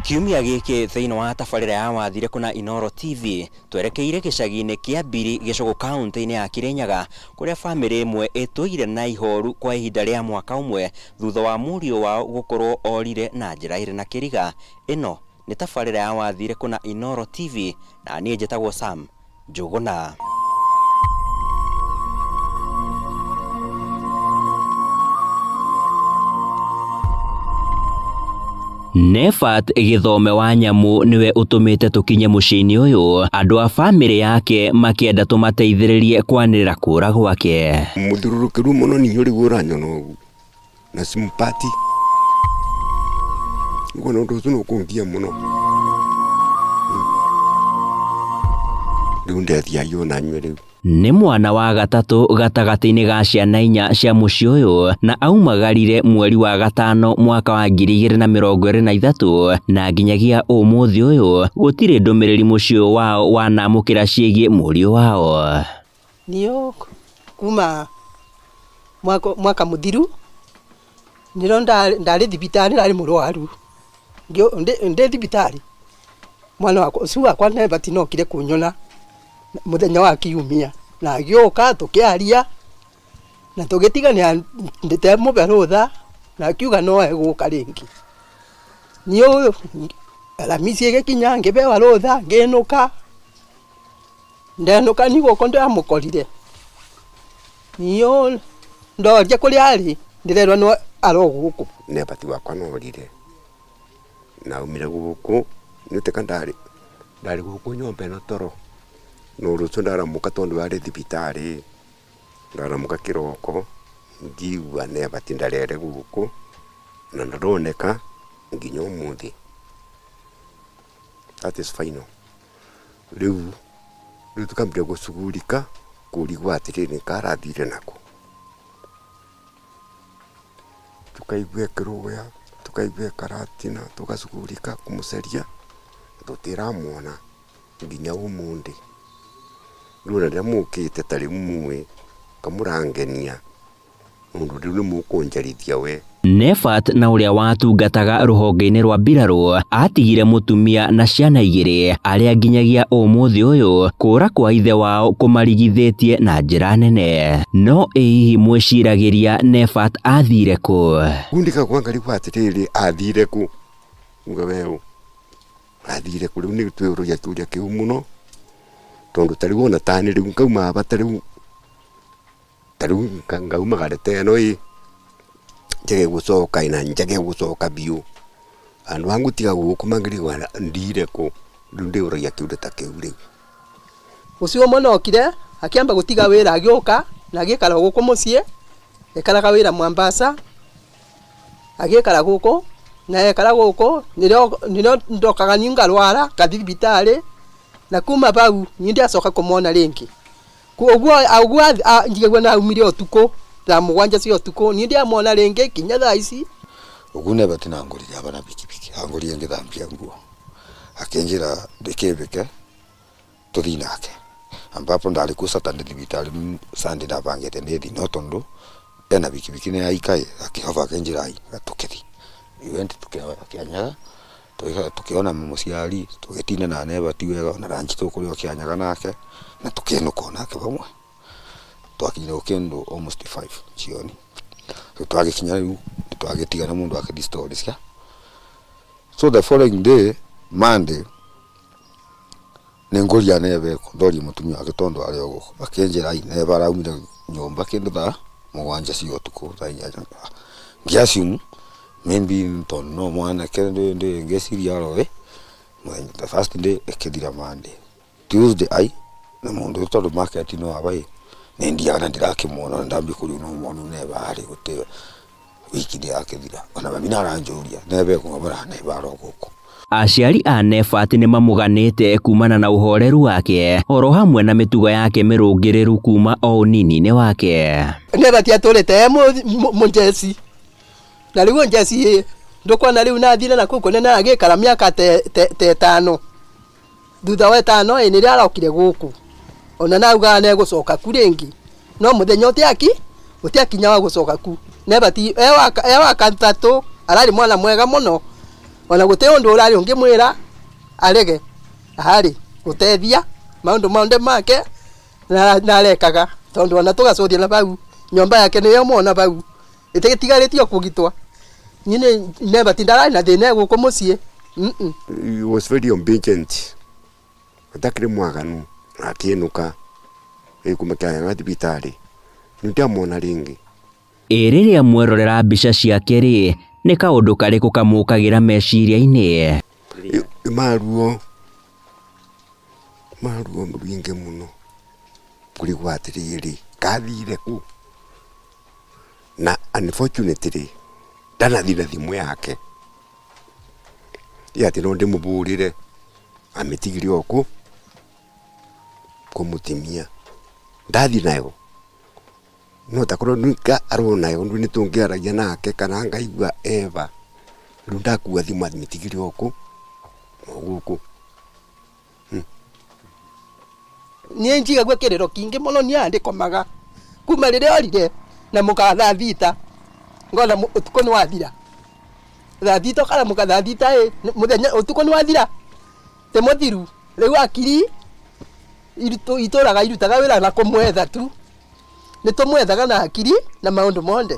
Kiumia gĩkĩ thĩinĩ wa tabarĩra ya wathire kuna Inooro TV twerekeire gĩcagi-inĩ kĩa Mbiri gĩcũgũ kaunti-inĩ ya Kirinyaga kũrĩa bamĩrĩ ĩmwe ĩtũire na ihoru kwa ihinda rĩa mwaka ũmwe thutha wa mũriũ wao gũkorwo orire na njĩra ĩrĩ na kĩriga. Ĩno nĩ tabarĩra ya wathire kuna Inooro TV na niĩ njĩtagwo Sam Njũgũna. Nephat Githome wa Nyamu niwe utumite tukinye muciĩ-inĩ ũyũ andũ a bamĩrĩ yake makĩenda tũmateithĩrĩrie kwanĩrĩra kũra gwake. Mũthurũrũkĩru mũno nĩ ũrĩ ũranyona ũguo na simpati ngona ũndũ ũcio nĩũkũngia mũno rĩu ndethiagia ona nyue rĩu. Nĩ mwana wa gatatũ gatagatĩ-inĩ ga ciana inya cia mũciĩ ũyũ na aumagarire mweri wa gatano mwaka wa 2023 na nginyagia ũmũthĩ ũyũ gũtirĩ ndũmĩrĩri mũciĩ wao wanamũkĩra ciĩgiĩ mũriũ wao. Niyo kuma mwaka mũthiru nĩro ndarĩ thibitarĩ ndarĩ mũrwaru ndĩ thibitarĩ mwana wakwa ũcio wakwa Nephat nokire kũnyona muthenya wa kiumia na agĩũka tũkĩaria na tũgĩtigania ndĩtemũbe rũtha na akiuga no egũka rĩngĩ. Niĩ Aramisi ĩgĩkinya ngĩbewa rũtha ngĩnũka ndenũka ni gũkũ ndamũkorire. Niĩ ndoria kũrĩa arĩ ndĩrerwo no arĩ gũkũ. Nephat wakwa norire na aumire gũkũ nĩteka ndarĩ gũkũ nyũmba ĩno toro no rũciũ ndaramuka tondũ arĩ thibitarĩ ndaramuka kĩroko ngiigua Nephat ndarere gũkũ na ndaroneka nginya ũmũthĩ. That is final. Rĩu tũkambĩrĩria gũcugurika kũrigwo atĩrĩrĩ karathire nako tũkaigua kĩrũya tũkaigua karatina tũgacugurika kũmũcaria tũtiramuona nginya ũmũthĩ. Rĩu rĩrĩa mũkĩte ta rĩu muĩ kamũrangenia mũndũ rĩu nĩ mũkũnjarithia we. Nephat na ũrĩa watungataga rũhonge-inĩ rwa mbirarũ atigire mũtumia na ciana igĩrĩ arĩa nginyagia ũmũthĩ ũyũ kũra kwa ithe wao kũmarigithĩtie na njĩra nene. No ĩ hihi mwĩciragĩria Nephat athire kũ? Gundika kwa ngarigwo atĩrĩrĩ athire kũ uga weũ athire kũ rĩu nĩ twĩũragia kĩũria kĩu mũno tondũ ta rĩu ona tani rĩu ngauma aba ta rĩu ngaumagare ta ĩno ĩ njage gũcoka na njage gũcoka biũ andũ angu tiga gũkũ mangĩrigwo ndire kũ rĩu ndĩũragia kĩũria ta kĩu rĩu. Ũcio ũmwe nokire akĩamba gũtiga wĩra agĩũka na agĩikara gũkũ mũciĩ ekaraga wĩra Mombasa agĩikara gũkũ na ekara gũkũ nĩrĩo ndokaga niĩ ngarwara ngathiĩ thibitarĩ na kuma bau niĩ ndiacoka kũmwona rĩngĩ. Ũguo njigagua na aumire ũtukũ thaa mũgwanja cia ũtukũ niĩ ndiamwona rĩngĩ nginya thaa ici. Ũguo Nephat nangũrire aba na bikibiki angũrire ngĩthambia nguo akĩnjĩra ndĩkĩmbĩke tũthiĩ nake ambapo ndarĩ kuo Saturday thibitarĩ Sunday ndabangĩte nĩthiĩ no tondũ ena bikibiki nĩ yaikaĩ akĩhoba akĩnjĩra ai tũkĩthiĩ. We went Kĩanyaga tukiona mũciari tũgĩtinda na Nephat wega ona ranji tũkũrĩa Kĩanyaga nake na tũkĩinũka nake vamwe twakinyire gũkĩndũ almost 5 jioni. So twagĩkinya rĩu twagĩtigana mũndũ akĩthi stories cia. So the following day Monday nĩngũria Nebe ndoria mũtumia wake tondũ arĩ o gũkũ akĩnjĩra ai Nebe araumire nyũmba kĩndũ thaa mũgwanja cia ũtukũ thaa inyanya ngĩassume maybe tondũ no mwanake ngĩciria oroĩ mũthenya the first day ĩkĩthira Monday Tuesday ai na mũndũ tondũ market no aba ĩ nĩ ndiaga na ndirakĩmuona na ndambia kũrĩa no muonu Nebe arĩ gũtĩ wiki ndĩrakĩthira ona mami nĩaranjũria Nebe kũng'amũra Nebe aro gũkũ. Aciari a Nephat nĩ mamũganĩte kumana na ũhoreru wake oro hamwe na mĩtugo yake mĩrũngĩrĩru kuma o ũnini-inĩ wake. Nephat atũrĩte e mũnjeci na rĩu njeci ndũkuona rĩu nathire na kũu kũnene agĩikara mĩaka ta ĩtano thutha wa ĩtano ĩ nĩrĩo arokire gũkũ ona naugaga nĩegũcoka ku rĩngĩ no mũthenya ũtiakinya wa gũcoka ku. Nephat e wa gatatũ ararĩ mwana mwega mũno Ona guti undu urari ungimwira arege ahari gutethia maundu maunde make na arekaga tondu ona tugacuthia na bau nyomba yake niyo mona bau itigitigaritie kugitwa nyine Nebati ndarari na thina guku mucii. He was very obedient. Atakire mwaganu akiinuka ikumakia thibitari nitiamwona ringi. Ĩ rĩrĩa mwerorera mbica ciake rĩ, nĩ kaũndũ karĩkũ kamũkagĩra meciria-inĩ? Maruo rwingĩ mũno kũrigwo atĩrĩrĩ kathire kũ, na unfortunately ndanathi na thimũ yake ĩ atĩ no ndĩmũbũrĩre amĩtigire o kũ kũmũtimia ndathi nayo no takorwo nika aronayo ndu nĩtũngĩaragia nake kana ngaigua eva rĩu ndakua thimũ amĩtigire o kũ o gũkũ. Niĩ njigagua kĩrĩro kĩingĩ mũno niĩ andĩkomaga kuma rĩrĩa orire na mũka thaa thita ngona ũtukũ nĩ wathira thaa thita ũkaramũka thaa thita ĩ mũthenya ũtukũ nĩ wathira tĩ mũthiru rĩu akiri itũraga irutaga wĩra na kũmwetha tu nĩ tũmwethaga na akiri na maũndũ monde.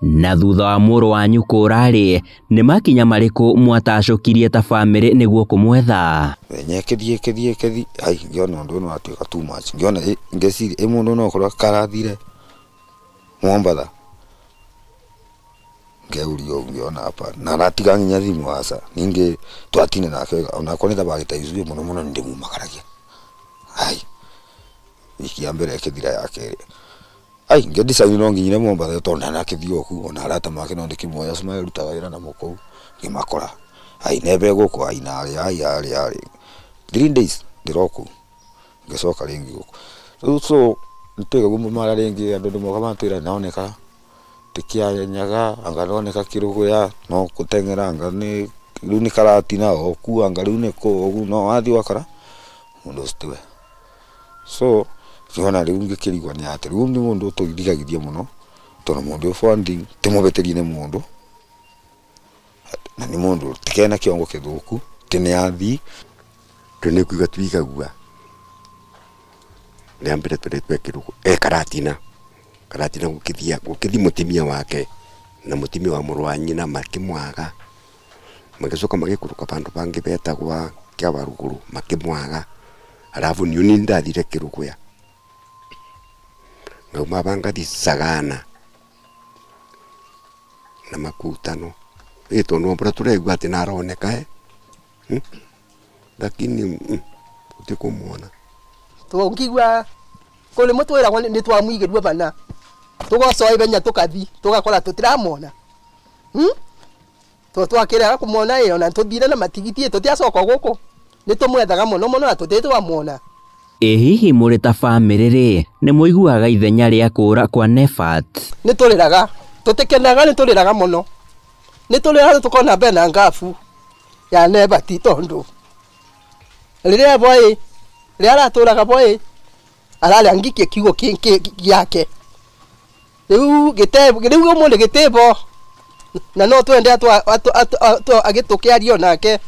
Na thutha wa mũrũ wanyu kũra-rĩ, nĩ makinya marĩkũ mwatacũkirie ta bamĩrĩ nĩguo kũmwetha? Nye kĩthiĩ ai ngĩona ũndũ ũyũ nĩwatuĩka too much ngĩona ngĩciria ĩ mũndũ no okorwo karathire Mombatha ngeuria ũguo ngĩona hapa na aratiga nginya thimũ aca ningĩ twatinda nake wega onakwa nĩ thabagĩta icuĩ mũno mũno nĩndĩmumagaragia ai wiki ya mbere ĩkĩthira ya kerĩ ai ngĩdecide no nginyire Mombatha tondũ ndanakĩthiĩ o kũu ona arata make no ndĩkĩmoya acio marutaga wĩra namo kũu ngĩmakora ai nebe gũkũ ai narĩ ai arĩ arĩ 3 days ndĩro kũu ngĩcoka rĩngĩ gũkũ rĩu so nĩtwĩga mara rĩngĩ andũ nĩmoka matwĩra nĩoneka tĩkĩanyaga anga noneka kĩrũgũya no gũteng'era anga nĩ rĩu nĩ karatina o kũ anga rĩu nĩ kũ ũguo no wathiĩ wakora mũndũ ũcio tiwe. So ngĩona rĩu ngĩkĩrigwo nĩ atĩ rĩu nĩ mũndũ ũtũrigagithia mũno tondũ mũndũ ũyũ for one thing tĩmũbĩtĩrie nĩ mũndũ na nĩ mũndũ tikena kĩongo kĩthũku tĩ nĩ athii tũ nĩ kuiga twigagua rĩa mbere tũrĩ twekĩrwo e karatina karatina gũkĩthia gũkĩthi mũtimia wake na mũtimia wa mũrũ wa nyina makĩmwaga magĩcoka magĩikũrũka bandũ bangĩ betagwa Kĩawarugũrũ makĩmwaga arabu niĩ nĩ ndathire Kĩrũgũya ngauma bangathi Sagana na makutano ĩ tondũ mbura tũraigua atĩ nĩaroneka lakini tũtikũmuona. Tũngĩigua kũrĩ mũtwĩragwo nĩ twamũigĩrwo bana tũgocoa ihenya tũkathi tũgakora tũtiramwona to twakĩrega kũmwona ĩ ona tũthire na matigiti tũtiacoka gũkũ nĩ tũmwethaga mũno mũno na tũtirĩ twamwona. Ĩ hihi mũrĩ ta bamĩrĩ rĩ, nĩ mũiguaga ithenya rĩa kũra kwa Nephat? Nĩ tũrĩraga tũtikenaga nĩ tũrĩraga mũno nĩ tũrĩraga tũkona bena ngabu ya Nebati tondũ rĩrĩa boy rĩrĩa aratũraga boy ararĩa ngikie kiugo gĩake rĩu rĩu ũmũthĩ gĩtĩbo na no twende agĩtũkĩario nake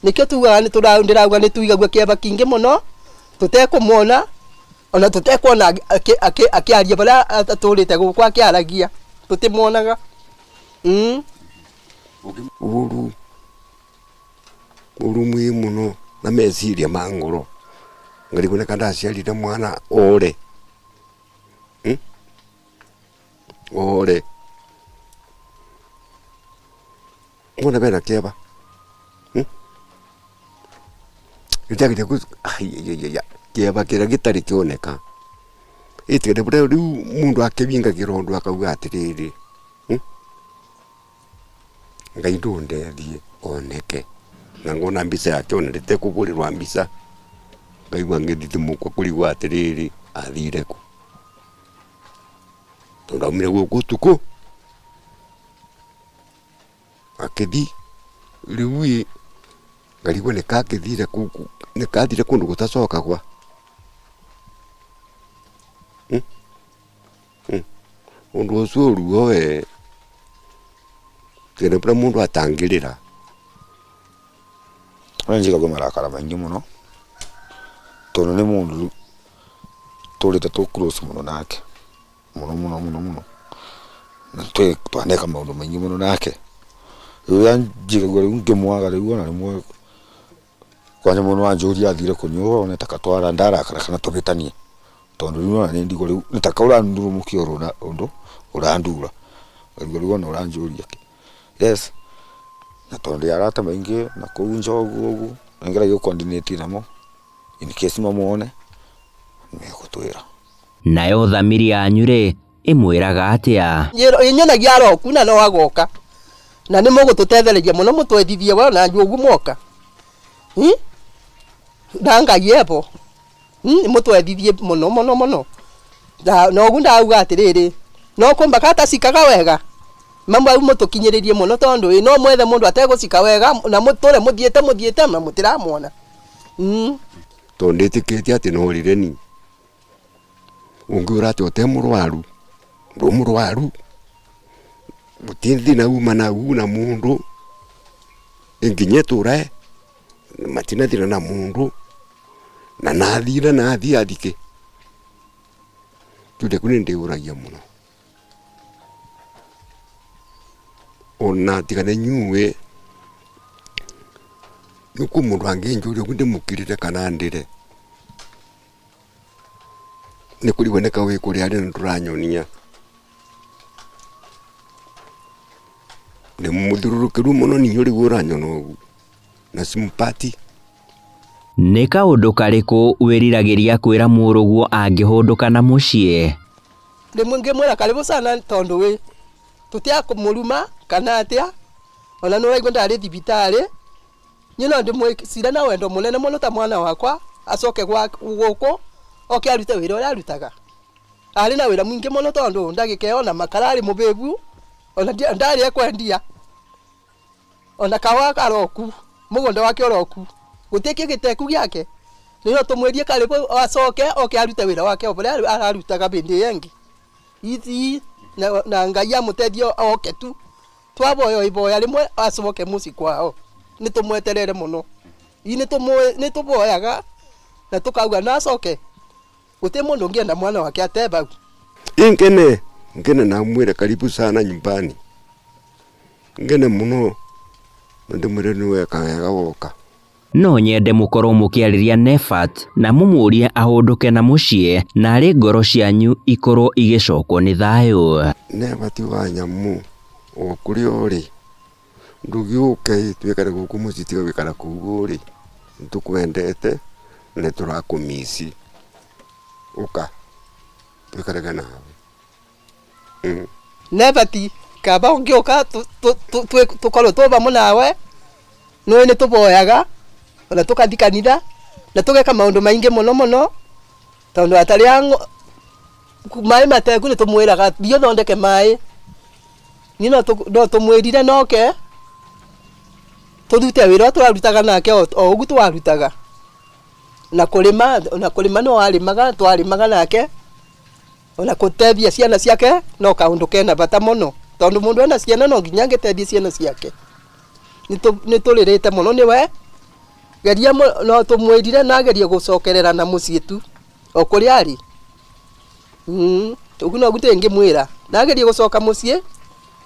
nĩkĩo tugaga nĩ ndĩrauga nĩ tuigagua kĩeva kĩingĩ mũno tũtekũmuona ona tũtekuona akĩaria barĩa atũrĩte gũkũ akĩaragia tũtimuonaga. Ũru ũru mwĩ mũno na meciria ma ngoro ngarigwo nĩ ndaciarire mwana ore ore mwana bena kĩeva gĩtiagĩte kĩeva kĩrĩa gĩtarĩ kĩoneka ĩtigĩte bũrĩa rĩu mũndũ akĩbingagĩra ũndũ akauga atĩrĩrĩ Ngai ndũndethie oneke na ngona mbica yake ona ndĩtekũbũrĩrwa mbica ngaigua ngĩthithimũkwo kũrigwo atĩrĩrĩ athire kũ tondũ aumire gũkũ ũtukũ akĩthi rĩu ĩ ngarigwo nĩkakĩthire nĩkathire kũndũ gũtacokagwa ũndũ ũcio ũruo we. Tene bura mundu atangirira. Njigagua marakara maingi muno tondu ni mundu turite tu close muno nake muno muno muno muno na twaneka maundu maingi muno nake. Riu njigagua riu ngimwaga riu ona rimwe kwanja muno anjuria athire kunyua ona takatwara ndarakara kana tubitanie tondu riu ona ni ndigwo riu nitaka urandurumukia uruna undu urandura riu ona uranjuria yes. Na tondu arata maingi na kuu njogu ugu ngeragia coordinate namo in case mamuone megutwira. Nayo thamiri yanyu ri imwiraga atia? Inyonagia aroku na no agoka na ni mugututethereria muno mutwethithie we ona njugu mwoka na Ngai ebo mutwethithie muno muno muno na ogu ndauga atiriri no kumba katacikaga wega mamwe au mutukinyiririe muno tondu no mwethe mundu ategucika wega na muture muthiete muthiete na mutiramwona. Tondu nditikitie ati no rire ni ungiura ati ute murwaru ndu murwaru mutinthi na uma na una mundu nginye ture matinathira na mundu na nathira nathi athike tunde kuni ndiuragia muno ona tigane nyuwe nuko mundu anginjuria kunde mukirire kana ndire ni kuriboneka we kuri ari nduranyonia ni muthururukiru muno ni uri uranyona ugu na simpati. Nĩ kaũndũ karĩkũ wĩriragĩria kwĩra mũrũguo angĩhũndũka na mũciĩ? Rĩmwe ngĩmwĩra karibu sana tondu wĩ tutiakumuruma kana atia ona nĩ ũraigua ndarĩ thibitarĩ niĩ no ndĩmwĩcire na wendo mũnene mũno ta mwana wakwa acoke gũkũ oke arute wĩra ũrĩa arutaga. Arĩ na wĩra mũingĩ mũno tondu ndagĩka ona makara arĩ mũbĩbu ona ndarĩ ekwendia ona kawa karoku mũgũnda wake ũroku gũtikĩ gĩteku gĩake nĩ no tũmwĩrie karibu acoke oke arute wĩra wake ũrĩa ararutaga bĩndĩ ĩngĩ ithi na Ngai amũteithie oke tu twaboyo iboya rimwe acoke mũciĩ kwao nĩ tũmweterere mũno nĩ tũboyaga na tũkauga na acoke gũtirĩ mũndũ ũngĩenda mwana wake atebau. Ingene ngene na mwire karibu sana nyumbani ngene muno ndimwire ni weka wega woka. No nyende mukorwo mukiarĩria Nephat na mumurie ahũndũke na mũciĩ na arĩ ngoro cianyu ikorwo igĩcokwo nĩ thayũ. Nephat wa nyamu o kũrĩa ũrĩ ndũgĩũke twĩkare gũkũ mũciĩ tiga gũikara kũu ũrĩ nĩtũkwendete na nĩtũrakũmici ũka twikarage nawe. Nephat kaba ũngĩũka tũkorwo twĩ vamwe nawe nĩũĩ nĩtũboyaga ona tukathi kanitha na tugeka maundu maingi muno muno tondu atari mai mateku ni tumwiraga thiĩ ũthondeke mai ni no tumwirire noke turute wĩra twarutaga nake o ũguo twarutaga na kurima no arimaga twarimaga nake ona kutethia ciana ciake no kaundu kena bata muno tondu mundu ena ciana no nginya angĩtethie ciana ciake ni turirite muno niwe geria no tumwirire na agerie gucokerera na mucii tu o kuria ari ugu no gute ngimwira na agerie gucoka mucii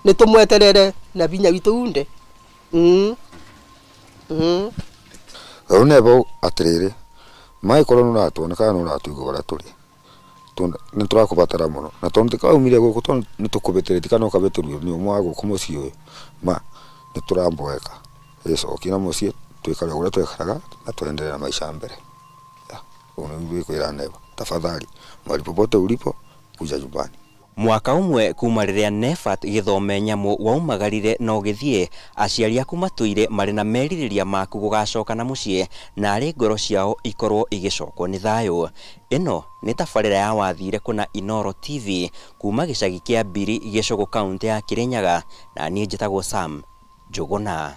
ni tumweterere na binya witu unde Rĩu nebo atiriri maikorwo nĩ ũratuona kana nĩ ũratuigua ũrĩa tũrĩ nĩ tũrakũbatara mũno na tondũ tikaumire gũkũ tondũ nĩ tũkũbĩtĩrĩtie kana ũkabĩtĩrio nĩ ũmwe wa gũkũ mũciĩ ũyũ ma nĩ tũramboeka ĩcokie na mũciĩ twĩkare ũrĩa twekaraga na tuendelee na maisha mbere. Ũguo nĩguo ngwĩra Nebo, tafadhali mahali popote ulipo kuja nyumbani. Mwaka ũmwe kuma rĩrĩa Nephat Gĩthome Nyamũ waumagarire na ũgĩthiĩ aciari aku matũire marĩ na merirĩria maku gũgacoka na mũciĩ na arĩ ngoro ciao ikorwo igĩcokwo nĩ thayũ. Ĩno nĩ tabarĩra ya Wathire Kũna Inooro TV kuma gĩcagi kĩa Mbiri Gĩcũgũ kaũntĩ ya Kĩrĩnyaga na niĩ njĩtagwo Sam Njũgũna.